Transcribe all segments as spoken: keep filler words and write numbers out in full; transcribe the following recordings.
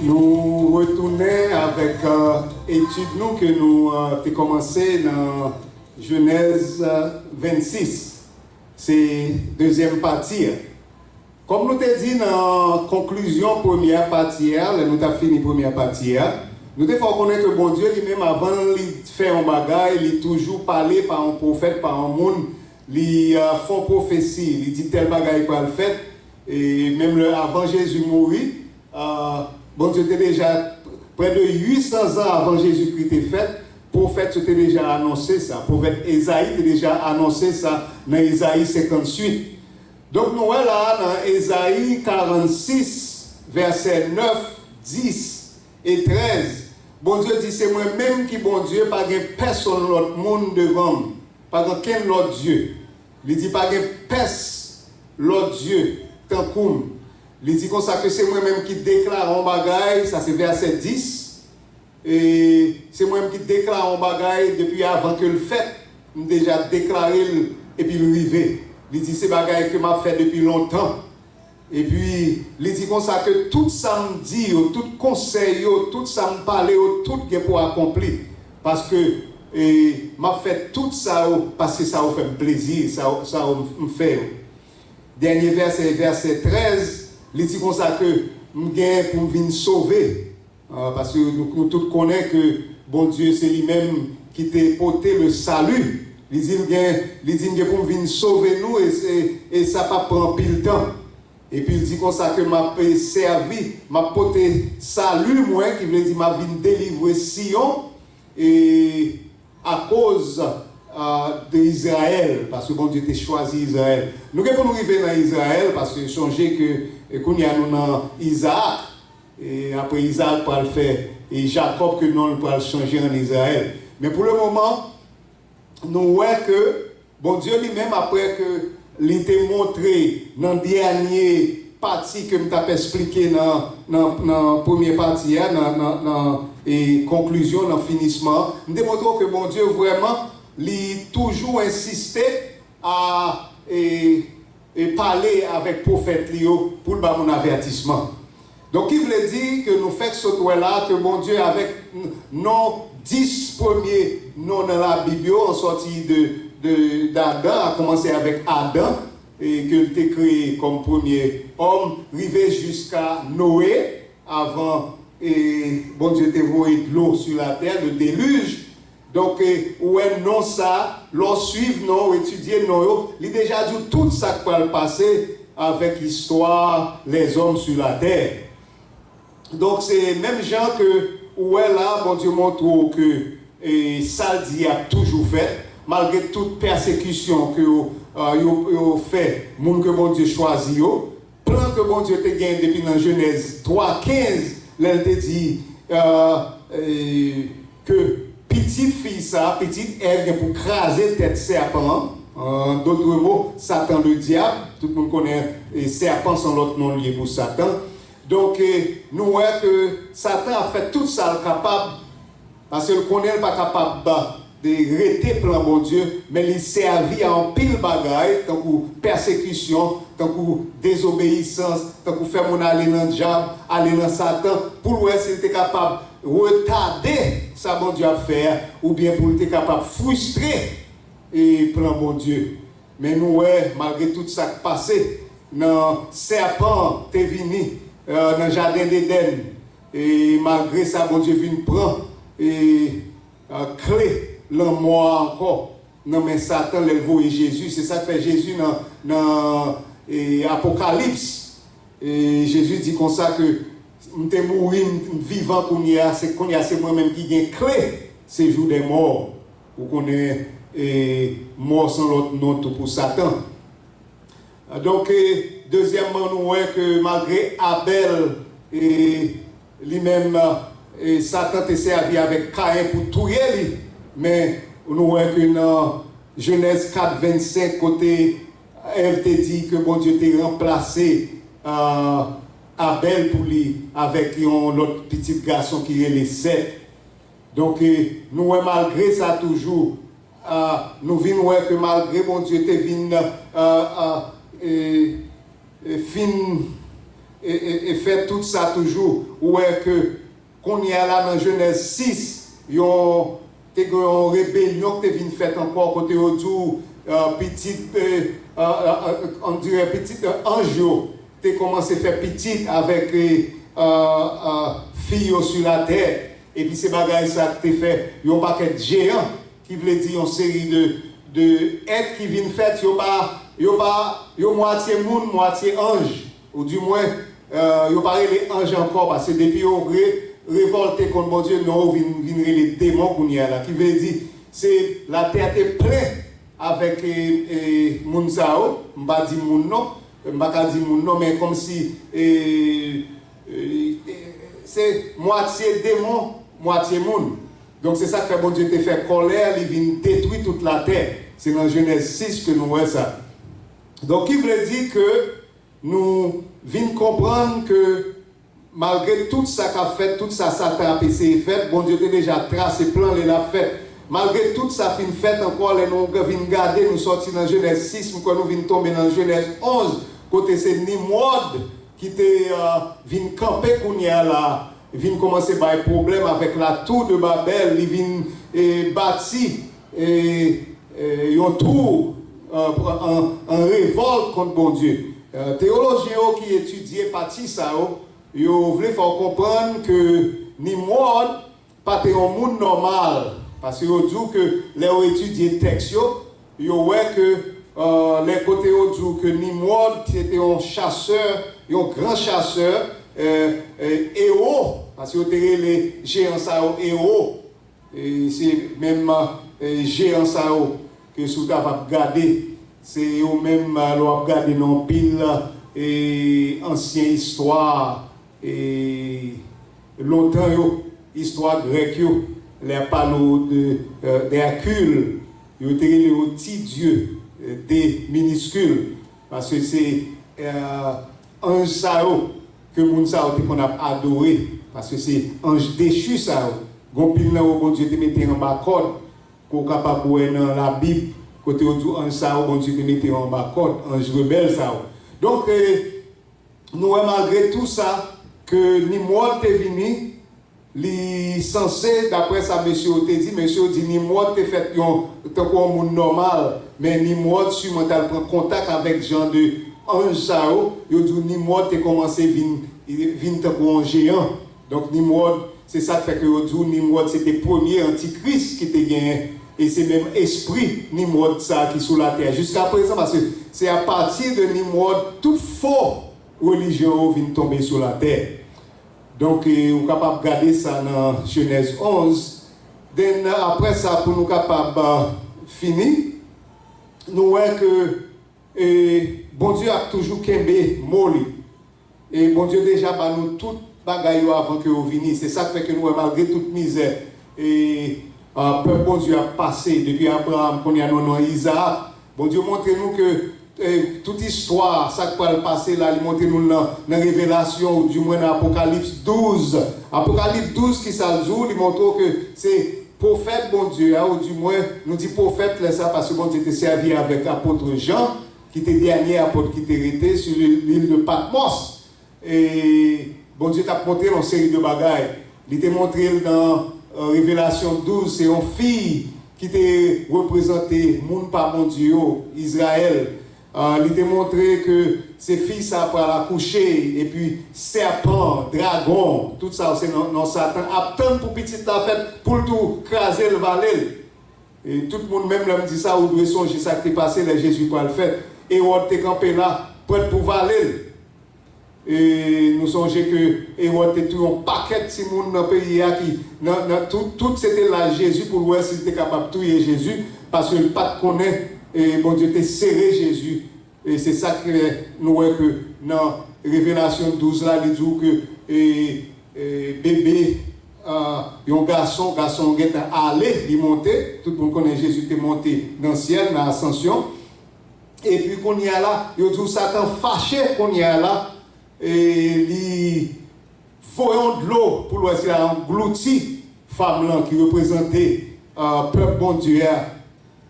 Nou retounen avèk uh, etid nou ke nou uh, te kòmanse nan Jenèz uh, vennsis. Se dezyèm pati a. Kòm nou te di nan konklizyon premyè pati a, lè nou t ap fini premyè pati a, nou te fè w konnen ke Bondye li menm, avan li fè yon bagay, li toujou pale pa yon pwofèt, pa yon moun, li uh, fè yon pwofesi, li di tèl bagay pral fèt, e menm lè avan Jezi mouri, uh, Bondye te deja, prè de uitsan zan avan Jezikri te fèt, pwofèt yo te deja anonse sa. Pwofèt Ezayi te deja anonse sa nan Ezayi senkantuit. Donk nou wè la nan Ezayi karannsis, vèsè nèf, dis e trèz, Bondye di se mwen menm ki Bondye, pa gen pèsonn lòt moun devan m, pa gen kenn lòt dye. Li di pa gen pès lòt dye tankou m. Li di konsa ke se mwen menm ki deklare yon bagay, sa se vèsè dis, e se mwen menm ki deklare yon bagay depi avan ke l fèt, m deja deklare l epi l rive. Li di se bagay ke m ap fè depi lontan. Epi li di konsa ke tout sa m di yo, tout konsèy yo, tout sa m pale yo, tout gen pou akonpli. Paske e, m ap fè tout sa yo, paske sa yo fè m plezi, sa yo, sa yo m, m fè yo. Dènye vèsè, vèsè trèz, li di konsa ke m gen pou m vin sove. Ah, paske nou, nou tout konnen ke Bondye se li menm ki te pote le salut. Li di l gen, li di m gen pou m vin sove nou e, e, e sa p ap pran anpil tan. Epi l di konsa ke m ap sèvi, m ap pote sali mwen, ki vle di m ap vin delivre Siyon, e akoz a, de Izrayèl, paske Bondye te chwazi Izrayèl. Nou gen pou nou rive nan Izrayèl, paske sonje ke e, kounye a nou nan Izaak, e apre Izaak pral fè e Jakòb ke non l pral chanje an Izrayèl. Men pou le moman, nou wè ke Bondye li menm, apre ke li te montre nan dènye pati ke m t ap esplike nan, nan, nan premye pati a, nan, nan, nan e, konklizyon, nan finisman an, m te montre w ke Bondye vrèman, li toujou ensiste a e, e pale avèk pwofèt li yo pou l ba moun avètisman. Donk, ki vle di ke nou fèk sot wè la ke Bondye avèk n-, non dis premye non nan Labib yo, an sòti de, de, d Adan, a kòmanse avèk Adan, e ke l te kreye kòm premye òm, rive jiska Noe, avan e Bondye te voye dlo sou latè, le déluge. Donk, e, ou wè non sa, lè w swiv non, w etidye non yo, li deja di w tout sa k pral pase avèk istwa lèzòm sou latè. Donk, se menm jan ke ou wè la, Bondye montre w ke e, sa l di ap toujou fèt, malgre tout pèsekisyon ke yo, e, yo, yo fè moun ke Bondye chwazi yo. Plan ke Bondye te gen depi nan Jenèz twa kenz, lè l te di, e, e, ke pitit fi sa, pitit Èv gen pou kraze tèt sèpan an. An dòt mo, Satan le dyab, tout moun konnen e, sèpan se yon lòt non l ye pou Satan. Donk, e, nou wè ke Satan ap fè tout sa l kapab, paske l konnen l pa kapab de rete plan Bondye, men li sèvi a anpil bagay, tankou pèsekisyon, tankou dezobeyisans, tankou fè moun ale nan dyab, ale nan Satan, pou l wè si l te kapab retade sa Bondye ap fè a, oubyen pou l te kapab fristre e, plan Bondye. Men nou wè, malgre tout sa k pase, nan sèpan an te vini, e, nan jaden Edenn, e malgre sa, Bondye vin pran, e, e, kle lanmò a ankò nan men Satan lè l voye Jezi. Se sa k fè Jezi nan, nan, e, Apokalips, e, Jezi di konsa ke m te mouri, m, m vivan kounye a, se kounye a se mwen menm ki gen kle sejou dè mò. Ou konnen, e, mò se yon lòt non tou pou Satan. Donk, e, dezyèmman, nou wè ke malgre Abèl, e, li menm, e, Satan te sèvi avèk Kayen pou touye li, men nou wè ke nan Jenèz kat vennsenk, kote Èv te di ke Bondye te ranplase, a, Abèl pou li avèk yon lòt pitit gason ki rele Sèt. Donk, e, nou wè malgre sa toujou, a, nou vin wè ke malgre Bondye te vin, a, a, e, e, fin, e, e, e fè tout sa toujou. Ou wè ke kounye a la nan Jenèz sis, yon, te gen yon rebelyon ki te vin fèt ankò kote yo di w, eh, pitit, eh, eh, eh, on dirè pitit, eh, anj yo te kòmanse fè pitit avèk, eh, eh, eh, fi yo sou latè. Epi se bagay sa k te fè yon pakèt jeyan, ki vle di yon seri de, de èt ki vin fèt, yo pa, yo pa, yo mwatye moun, mwatye anj. Ou di mwen, eh, yo pa rele anj ankò, paske depi yo re-, revòlte kont Bondye, non, yo vin, vin rele demon kounye a la. Ki vle di, se latè te plen avèk, eh, eh, moun sa yo. M pa di moun non, m pa ka di moun non, men kòmsi, eh, eh, eh, se mwatye demon, mwatye moun. Donk, se sa k fè Bondye te fè kòlè, li vin detwi tout latè. Se nan Jenèz sis ke nou wè sa. Donk, ki vle di ke nou vin konprann ke malgre tout sa k ap fèt, tout sa Satan ap eseye fèt, Bondye te deja trase plan li l ap fèt. Malgre tout sa fin fèt ankò, lè nou vin gade, nou sòti nan Jenèz sis, m kwè nou vin tonbe nan Jenèz onz, kote se Nimwòd ki te, eh, vin kanpe kounye a la, vin kòmanse bay pwoblèm avèk la tour de Babèl, li vin, eh, bati, eh, eh, yon tou, eh, an, an revòlt kont Bondye. Eh, teyolojyen yo ki etidye pati sa yo, yo vle fè w konprann ke Nimwòd pa te yon moun nòmal, paske yo di w ke lè yo etidye tèks yo, yo wè ke, eh, lè kote yo di w ke Nimwòd se te yon chasè, yon gran chasè, eh, eh, ewo, paske yo te rele jeyan sa yo ewo. E se menm, eh, jeyan sa yo ke si w ta va ap gade, se yo menm, eh, lè w ap gade nan anpil, eh, ansyen istwa, eh, lontan yo, istwa grèk yo, lè y ap pale w de, eh, de Hercule, yo te rele yo ti dye, eh, de miniskil, paske se, eh, anj sa yo ke moun sa yo te konn ap adore, paske se anj dechi sa yo. Gon pil nan yo Bondye te mete anba kòd, ke w kapab wè nan Labib, kote yo di w anj sa yo, Bondye te mete yo anba kòd, anj rebèl sa yo. Donk, eh, nou wè malgre tou sa, ke Nimwòd te vini, li sanse, daprè sa mesye yo te di, mesye yo di Nimwòd te fèt yon, tankou yon moun nòmal, men Nimwòd siman t al pran kontak avèk jan de anj sa yo, yo di w Nimwòd te kòmanse vin, vin tankou yon jeyan. Donk, Nimwòd, se sa k fè ke yo di w Nimwòd se te premye antikris ki te genyen, e se menm espri Nimwòd sa a ki sou latè jiska prezan, paske se apati de Nimwòd tout fo relijyon yo vin tonbe sou latè. Donk, e, ou kapab gade sa nan Jenèz onz. Then, apre sa, pou nou kapab, a, fini, nou wè ke, e, Bondye ap toujou kenbe mo li. E Bondye deja ba nou tout bagay yo avan ke yo vini. Se sa k fè ke nou wè, malgre tout mizè, e, a, pèp Bondye ap pase, depi Abraram, kounye a nou nan Izaak, Bondye montre nou ke, e, tout istwa, sa k pral pase la, li montre nou l nan, nan Revelasyon, oudimwen nan Apokalips douz. Apokalips douz, ki sa l di w? Li montre w ke se pwofèt Bondye a, oudimwen, nou di pwofèt lè sa, paske Bondye te sèvi avèk apot Jan, ki te dènye apot ki te rete sou lil de Patmòs. E Bondye t ap montre l yon seri de bagay. Li te montre l nan, e, Revelasyon douz, se yon fi ki te reprezante moun pa Bondye yo, Izrayèl. E, li te montre ke se fi sa a pral akouche, epi sèpan, dragon, tout sa yo se non, non Satan ap tann pou pitit la fèt, pou l tou kraze l, vale l. E tout moun, menm lè m di sa, ou dwe sonje sa k te pase lè Jezi pral fèt. Ewòd te kanpe la, prèt pou vale l. E nou sonje ke Ewòd te touye yon pakèt timoun nan peyi a ki, nan, nan tout, tout se te laj Jezi pou l wè si l te kapab touye Jezi, paske l pa t konnen, e Bondye te sere Jezi. E se sa k fè nou wè ke nan Revelasyon douz la, li di w ke, e, e, bebe, a, yon gason, gason an gentan ale, li monte. Tout moun konnen Jezi te monte nan syèl, nan asansyon. Epi kounye a la, yo di w Satan fache kounye a la, e li voye yon dlo pou l wè si l a anglouti fanm lan ki reprezante, a, pèp Bondye a.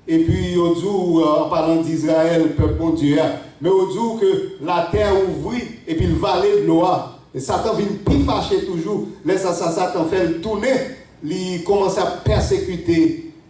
Epi yo di w, a, an palan d Izrayèl, pèp Bondye a, Men yo di w ke latè ouvri epi l vale dlo a. E Satan vin pi fache toujou. Lè sa, sa Satan fè l tounen, li kòmanse ap pèsekite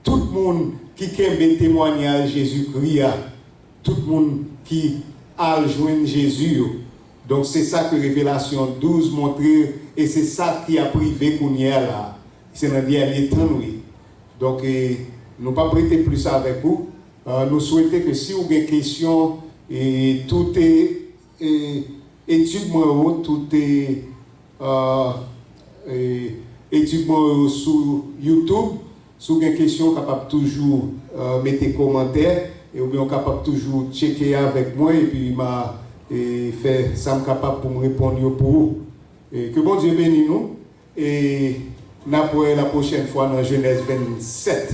tout moun ki kenbe temwayaj Jezikri a, tout moun ki al jwenn Jezi yo. Donk, se sa ke Revelasyon douz montre, e se sa ki ap rive kounye a la. Se nan dènye tan nou ye. Donk, e, nou p ap rete plis avèk ou. E, nou swete ke si ou gen kesyon, e, tout e, e, etid mwen yo, tout e, e, e, etid mwen yo sou YouTube. Si w gen kesyon, w kapab toujou, e, mete kòmantè, e, oubyen w kapab toujou tcheke avèk mwen, epi m a, e, fè sa m kapab pou m reponn yo pou ou. E ke Bondye beni nou, e n ap wè la pwochèn fwa nan Jenèz vennsèt.